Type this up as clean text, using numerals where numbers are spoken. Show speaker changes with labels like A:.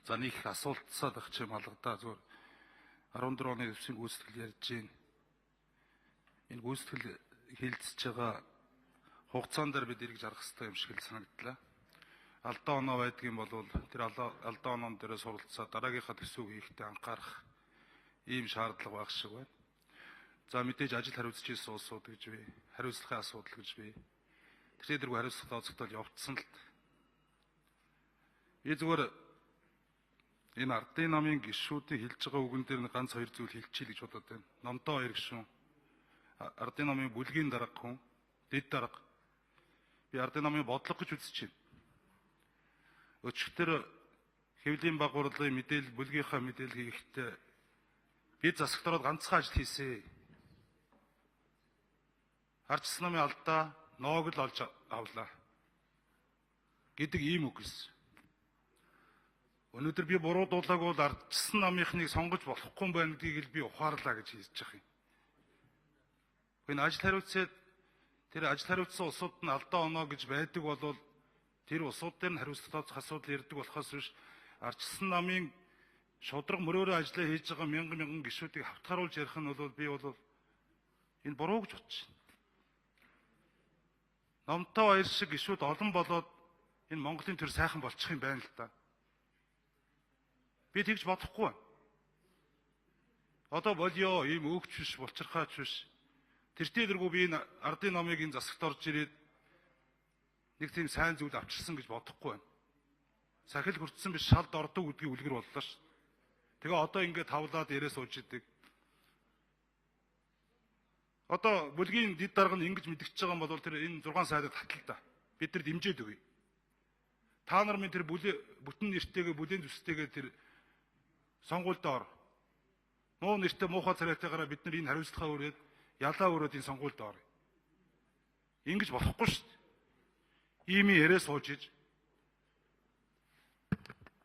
A: За нэг их асуултсаад ах чим алгадаа зүгээр 14 оны дэвсгийн гүйцэтгэл ярьж байна. Энэ гүйцэтгэл хилцэж байгаа хугацаан дээр бид эргэж харах хэрэгтэй юм шиг л санагдлаа. Алдаа оноо байдгийн бол тэр алдаа оноон дээрээ суралцаа дараагийнхаа төсөв хийхдээ анхаарах ийм шаардлага байх шиг байна. За мэдээж ажил хариуцж ирсэн улсууд гэж би, хариуцлагын асуудал гэж би. Тэр дэргүй хариуцлага тооцогдол явцсан л. Би зүгээр энэ ардын намын гишүүдийн хэлж байгаа үгэн дээр нь ганц хоёр зүйл хэлчихье гэж бодод байна. Номдоо хоёр гишүүн. Ардын намын бүлгийн дарга хүн, дэд дарга. Би ардын намын бодлого гэж үзэж байна. Өчигдөр хэвлийн баг хурлын мэдээлэл бүлгийнхаа мэдээлэл хийхдээ би засагт ороод ганцхан ажил хийсэн. Ардчилсан намын алдаа ноог л олж авлаа гэдэг ийм үг хэлсэн. Өнөөдөр би буруудуулаагүй бол ардчилсан намынхныг сонгож болохгүй юм байна гэдгийг л би ухаарлаа гэж хэлж байгаа юм. Энэ ажил хариуцаад тэр ажил хариуцсан улсууд нь алдаа оноо гэж байдаг бол тэр улсууд дээр нь хариуцлага тооцох асуудал ярьдаг болохоос биш ардчилсан намын шударга мөрөөрөө ажиллаа хийж байгаа мянган мянган гишүүдийг хавтгааруулж ярих нь бол би бол энэ буруу гэж бодож байна. Номтой баяр шиг гишүүд олон болоод энэ Монголын төр сайхан болчих юм байна л да. Би тэгж бодохгүй байна. Одоо болио ийм өөгч биш, булчирхаач биш. Тэртээ дэргүү би энэ ардын номыг энэ засагт орж ирээд нэг тийм сайн зүйл авчирсан гэж бодохгүй байна. Сахил хүртсэн биш шалд ордог гэдгийг үлгэр боллоо ш. Тэгээ одоо ингээд тавлаад яриа сууж идэг. Одоо бүлгийн дид дарга нь ингэж мэдгэж байгаа юм бол тэр энэ 6 сайдад татал та. Бид нар дэмжиж өгье. Та нар минь тэр бүтэн нэртэйгээ бүлээн зүстэйгээ тэр сонгуульд ор. Муу нэртэй муухай царайтайгаараа бид нар энэ хариуцлагаа өрөөд ялаа өрөөд энэ сонгуульд ор. Ингэж болохгүй шүү дээ. Ийм яриа сууж иж